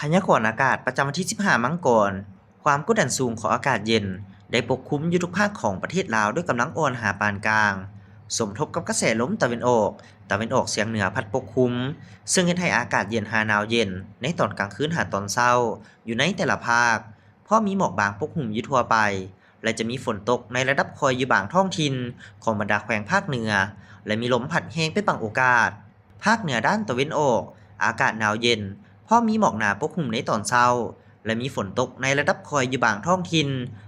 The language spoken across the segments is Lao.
ພະຍາກອນອາກາດປະຈຳວັນທີສິບຫ້າມັງກອນ, ຄວາມກົດດັນສູງຂອງອາກາດເຢັນໄດ້ປົກຄຸມຢູ່ທຸກພາກຂອງປະເທດລາວດ້ວຍກຳລັງອ່ອນຫາປານກາງ, ສົມທົບກັບກະແສລົມຕາເວັນອອກ, ຕາເວັນອອກສຽງເໜືອພັດປົກຄຸມ, ເຊິ່ງເຮັດໃຫ້ອາກາດເຢັນຫາໜາວເຢັນໃນຕອນກາງຄືນຫາຕອນເຊົ້າຢູ່ໃນແຕ່ລະພາກ, ພ້ອມມີໝອກບາງປົກຫຸ້ມຢູ່ທົ່ວໄປ ແລະ ຈະມີຝົນຕົກໃນລະດັບຄ່ອຍຢູ່ບາງທ້ອງຖິ່ນຂອງບັນດາແຂວງພາກເໜືອ ແລະ ມີລົມພັດແຮງເປັນບາງໂອກາດ. ພາກເໜືອດ້ານຕາເວັນອອກ, ອາກາດໜາວເຢັນ, ພ້ອມມີໝອກໜາປົກຫຸ້ມໃນຕອນເຊົ້າ ແລະ ມີຝົນຕົກໃນລະດັບຄ່ອຍຢູ່ບາງທ້ອງຖິ່ນ,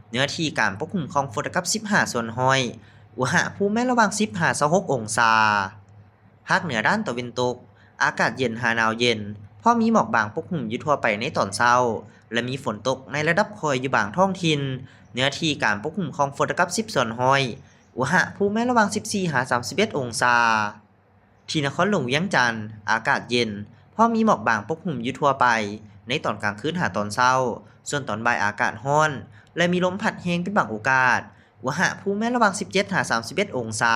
ເນື້ອທີ່ການປົກຫຸ້ມຂອງຝົນເທົ່າກັບສິບຫ້າສ່ວນຮ້ອຍ, ອຸນຫະພູມແມ່ນລະຫວ່າງສິບຫາຊາວຫົກອົງສາ. ພາກເໜືອດ້ານຕາເວັນຕົກ, ອາກາດເຢັນຫາໜາວເຢັນ, ພໍມີໝອກບາງປົກຫຸ້ມຢູ່ທົ່ວໄປໃນຕອນເຊົ້າ ແລະ ມີຝົນຕົກໃນລະດັບຄ່ອຍຢູ່ບາງທ້ອງຖິ່ນ, ເນື້ອທີ່ການປົກຫຸ້ມຂອງຝົນເທົ່າກັບສິບສ່ວນຮ້ອຍ, ອຸນຫະພູມແມ່ນລະຫວ່າງສິບສີ່ຫາສາມສິບເອັດອົງສາ. ທີ່ນະຄອນຫຼວງວຽງຈັນ, ອາກາດເຢັນ, ພໍມີໝອກບາງປົກຫຸ້ມຢູ່ທົ່ວໄປໃນຕອນກາງຄືນຫາຕອນເຊົ້າ, ສ່ວນຕອນບ່າຍອາກາດຮ້ອນ ແລະ ມີລົມພັດແຮງເປັນບາງໂອກາດ, ອຸນຫະພູມແມ່ນລະຫວ່າງສິບເຈັດຫາສາມສິບເອັດອົງສາ.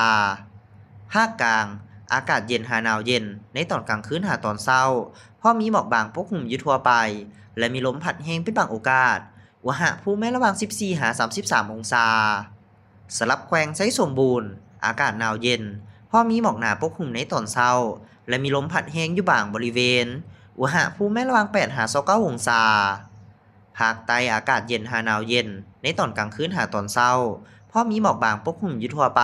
ພາກກາງ, ອາກາດເຢັນຫາໜາວເຢັນໃນຕອນກາງຄືນຫາຕອນເຊົ້າ, ພໍມີໝອກບາງປົກຫຸ້ມຢູ່ທົ່ວໄປ ແລະ ມີລົມພັດແຮງເປັນບາງໂອກາດ, ອຸນຫະພູມແມ່ນລະຫວ່າງສິບສີ່ຫາສາມສິບສາມອົງສາ. ສຳລັບແຂວງໄຊສົມບູນ, ອາກາດໜາວເຢັນ, ພໍມີໝອກໜາປົກຫຸ້ມໃນຕອນເຊົ້າ ແລະ ມີລົມພັດແຮງຢູ່ບາງບໍລິເວນ, ອຸນຫະພູມແມ່ນລະຫວ່າງແປດຫາຊາວເກົ້າອົງສາ. ພາກໃຕ້, ອາກາດເຢັນຫາໜາວເຢັນໃນຕອນກາງຄືນຫາຕອນເຊົ້າ, ພໍມີໝອກບາງປົກຫຸ້ມຢູ່ທົ່ວໄປ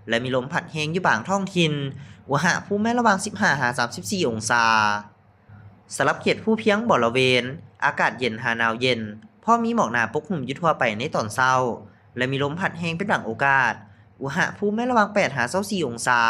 ແລະ ມີລົມພັດແຮງຢູ່ບາງທ້ອງຖິ່ນ, ອຸນຫະພູມແມ່ນລະຫວ່າງສິບຫ້າຫາສາມສິບສີ່ອົງສາ. ສຳລັບເຂດພູພຽງບໍລະເວນ, ອາກາດເຢັນຫາໜາວເຢັນ, ພໍມີໝອກໜາປົກຫຸ້ມຢູ່ທົ່ວໄປໃນຕອນເຊົ້າ ແລະ ມີລົມພັດແຮງເປັນບາງໂອກາດ, ອຸນຫະພູມແມ່ນລະຫວ່າງແປດຫາຊາວສີ່ອົງສາ.